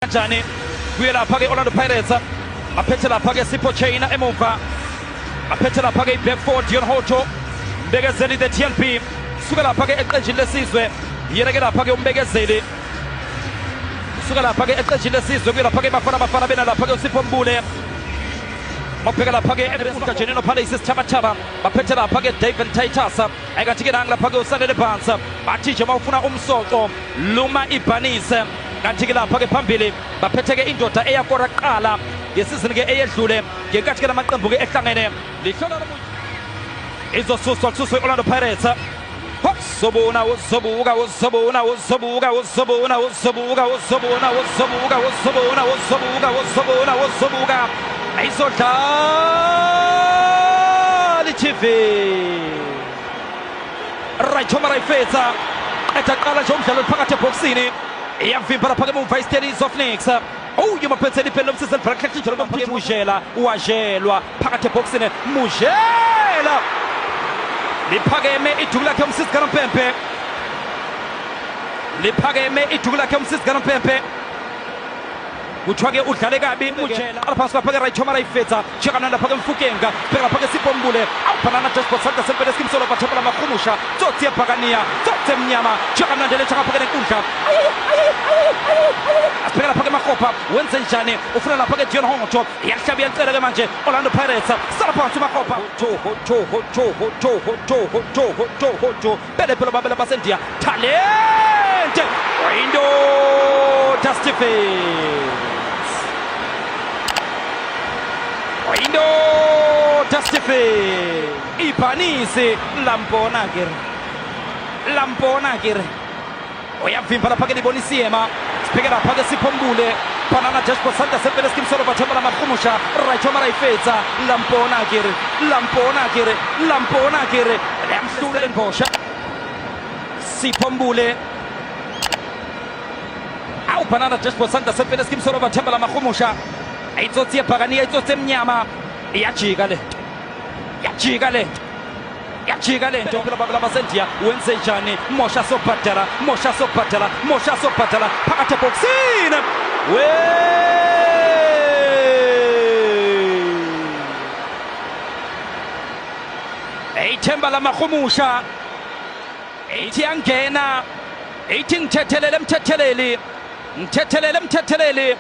Kanjani kuye lapha ke Orlando Pirates, baphethe lapha ke Sipho Chaine emuva, baphethe lapha ke i-back four Deon Hotto, Mbekezeli the TLB suka lapha ke eqenjini lesizwe, yena ke lapha ke uMbekezeli suka lapha ke eqenjini lesizwe kuye lapha ke Bafana Bafana bena lapha ke uSipho Mbule, bakubheka lapha ke eMgajeni Palace isithabathaba, baphethe lapha ke David Titus, ayikathi ke nangi lapha ke usanele phansi, bathi nje mawufuna umsoco luma ibhanise. Kanti ke lapha ke phambili baphethe ke indoda eyakora kuqala ngesizini ke eyedlule ngenkathi ke lamaqembu ke ehlangene lihlola izosuswa kususwe i-Orlando Pirates. Zobona uzobuka uzobona uzobuka uzobona uzobuka uzobona uzobuka uzobona uzobuka uzobona uzobuka ayizodlala i-TV right rayifetsa qeda qala nje umdlalo phakathi ebhokisini, iyavimba lapha ke emuva iStellies of Nix. Oh, yomaphethe liphela lomsizi elibrakhle njalo Mujela wajelwa phakathi ebhokisini, Mujela liphakeme iduku lakhe umsizi kaNompempe, liphakeme iduku lakhe umsizi kaNompempe, kuthiwa ke udlale kabi Mujela. Qala phansi lapha ke right Thoma rayifetsa chekamnandi lapha ke Mfukenga, bheka lapha ke Sipho Mbule, awubhanana dashboard sandla sempela esikimsolo bathembela mahumusha tsotsi ebhakaniya tsotsi emnyama chekamnandi letha ngapha ke nenkundla, asibheka lapha ke Mahopa wenze njani, ufuna lapha ke Deon Hotto, iyahlaba iyacela ke manje Orlando Pirates, sala phansi Mahopa to to to to to to to to bele phela babela basendiya talente indoda Stephens, indoda Stephens ibhanisi lambona ke lambona ke uyavimba lapha ke libona isiyema, sibheke lapha ke Sipho Mbule, banana dashboard sandla sempela esikimsolo bathembela mahumusha right omara ifetsa lampona ke lampona ke lampona ke liyamhlula lengosha Sipho Mbule, awu banana dashboard sandla sempela esikimsolo bathembela mahumusha ayitsotsi yebhakaniya itsotsi emnyama iyajika le yajika le yajika le nto phela babela basendiya wenze njani, mosha sobhadala mosha sobhadala mosha sobhadala phakathi ebhokisini we ithemba lamahumusha ithi yangena ithi ngithethelele mthetheleli ngithethelele mthetheleli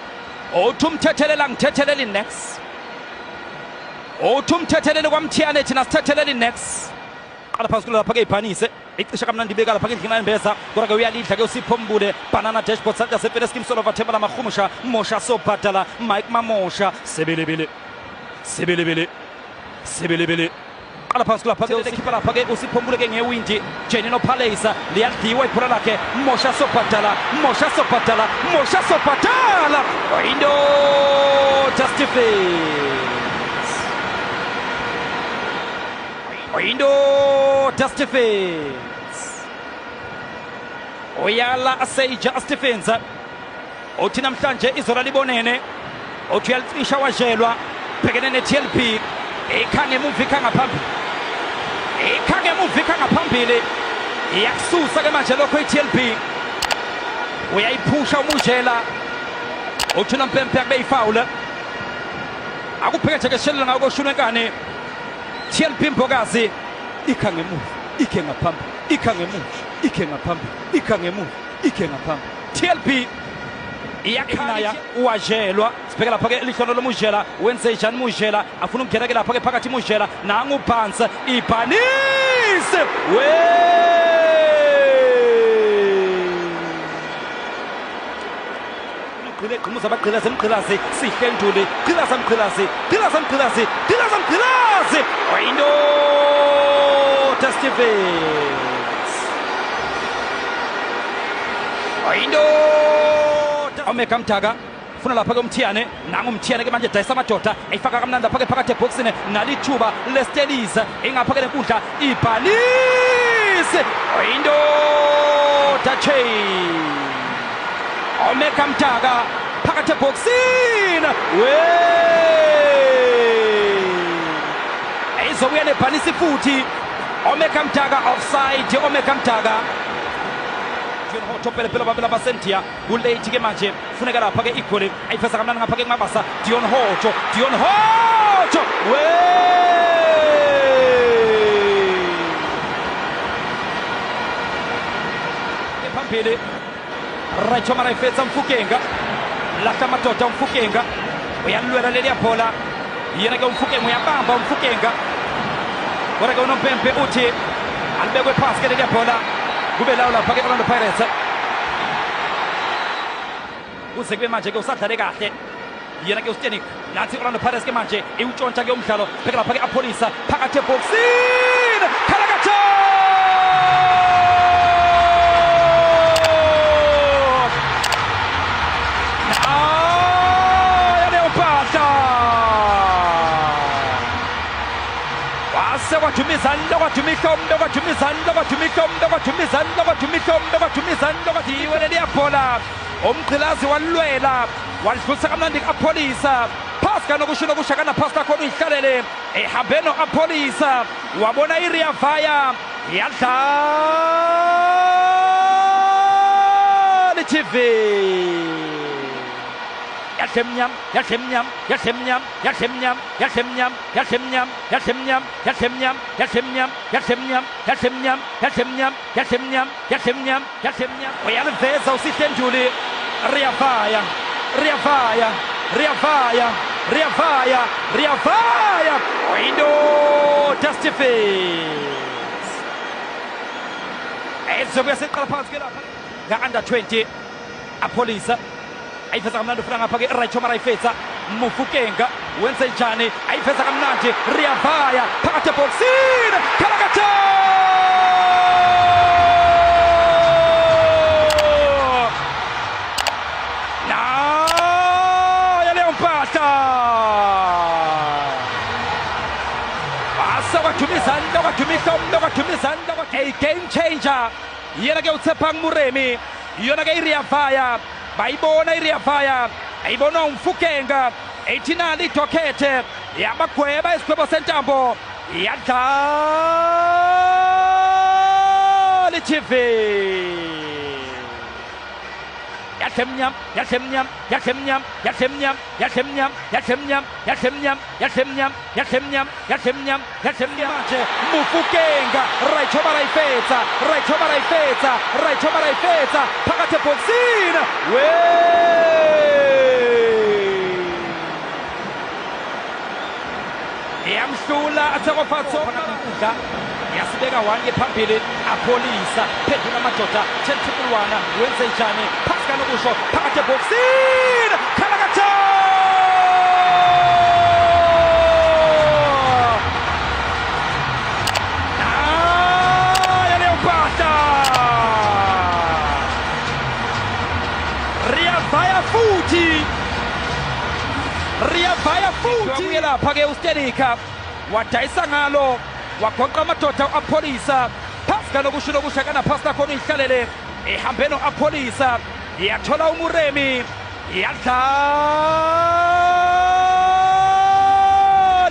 uthi umthethelela ngithetheleli next uthi umthetheleli kwamthiyane thina sithetheleli next. Qala phansi kulapha ke ibhanise icisha kamnandi ibeka lapha ke endlini ayembeza kodwa ke uyalidla ke uSipho Mbule, banana dashboard sandla sempela esikimsolo bathemba lamahumusha mosha sobhadala Mike Mamosha sebelebele sebelebele sebelebele qala phansi kulapha ke usikhipha lapha ke uSipho Mbule ke ngewindi Jenino Palace liyadliwa ibhola lakhe mosha sobhadala mosha sobhadala mosha sobhadala indoda Stephens, indoda Stephens uyala Seja Stephens uthi namhlanje izola libonene uthi uyalicisha wajelwa bhekene ne-TLB ikha ngemuva ikha ngaphambili ikha ngemuva ikha ngaphambili iyakususa ke manje lokho i-TLB uyayiphusha uMujela uthi uNompempe akube ifawula akubheke nje keshelela ngawo koshuni wenkani TLB Mbokazi ikha ngemuva ikhe ngaphambili ikha ngemuva ikhe ngaphambili ikha ngemuva ikhe ngaphambili TLB iyakhala uwajelwa sibheke lapha ke lihlono loMujela wenze njani Mujela afuna ukungena ke lapha ke phakathi Mujela nangu phansi ibhanise we gqile gqimuza abagqilazi emgqilazi sihle nduli gqilaza mgqilazi gqilaza mgqilazi gqilaza mgqilazi indoda Stephens indoda Omega Mtaka funa lapha ke umthiyane nangu umthiyane ke manje dayisa amadoda ayifaka kamnandi lapha ke phakathi ebhokisini nalithuba leStellies ingapha ke lenkundla ibhalise indoda Chain Omega Mtaka phakathi ebhokisini we izobuya nebhalisi futhi Omega Mtaka offside Omega Mtaka. Dion Hotto pele babela basentia kulate ke manje funeka lapha ke igoli ayifesa kamnandi ngapha ke kumabasa Dion Hotto Dion Hotto we phambili right mara ifetsa Mfukenga lahla madoda Mfukenga uyalwela leliya bhola yena ke uMfukenga uyabamba uMfukenga kodwa ke unompempe uthi alibekwe phasi ke leliya bhola kube lawo lapha ke Orlando Pirates kuze kube manje ke usadlale kahle yena ke uStenik nathi Orlando Pirates ke manje iwutshontsha ke umdlalo bheka lapha ke Apolisa phakathi eboxini Khalakatha kwaduma izandla kwaduma ihlombe kwaduma izandla kwaduma ihlombe kwaduma izandla kwaduma ihlombe kwaduma izandla kwadiwe leliya bhola umgqilazi walwela walidlulisa kamnandi ku-Apolisa phasi kanokusho nokusha kanaphasi lakhona uyihlalele ehambe no-Apolisa wabona iRea Vaya yadlala i-TV yadla emnyama yadla emnyama yadla emnyama yadla emnyama yadla emnyama yadla emnyama yadla emnyama yadla emnyama yadla emnyama yadla emnyama yadla emnyama yadla emnyama yadla emnyama yadla emnyama yadla emnyama uyaliveza uSihle Nduli Rea Vaya Rea Vaya Rea Vaya Rea Vaya Rea Vaya oyindoda Stephens ezobuya seqala phansi ke lapha nga-under 20 Apolisa ayifeza kamnandi ufuna ngapha ke right mara ayifeza Mfukenga wenze njani ayifeza kamnandi Rea Vaya phakathi eboxini Khalakatha nayo leyo mpahla wase kwaduma izandla kwaduma ihlombe kwaduma izandla a game changer yena ke uTshepang Moremi yona ke iRea Vaya bayibona iRea Vaya ayibona uMfukenga 89 idokhethe yabagweba isigwebo sentambo yadlala i-TV yadla emnyama yadla emnyama yadla emnyama yadla emnyama yadla emnyama yadla emnyama yadla emnyama yadla emnyama yadla emnyama yadla emnyama yadla emnyama manje Mfukenga right mara ayifetsa right mara ayifetsa right mara ayifetsa phakathi eboxini we yamhlula Tshegofatso yasibeka 1 ke phambili Apolisa phendula amadoda 10-1 wenze njani phasi kanokusho phakathi eboxini Khalakatha nayo leyo mpahla Rea Vaya futhi Rea Vaya futhi kuye lapha ke uStelika wadayisa ngalo wagoqa amadoda u-Apolisa phasi kanokusho nokusha kanaphasi lakhona uyihlalele ehambe no-Apolisa yathola uMuremi yadlala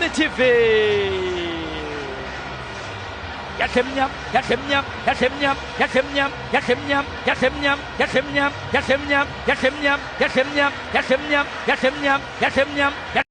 i-TV yadla emnyama yadla emnyama yadla emnyama yadla emnyama yadla emnyama yadla emnyama yadla emnyama yadla emnyama yadla emnyama yadla emnyama yadla emnyama yadla emnyama yadla emnyama.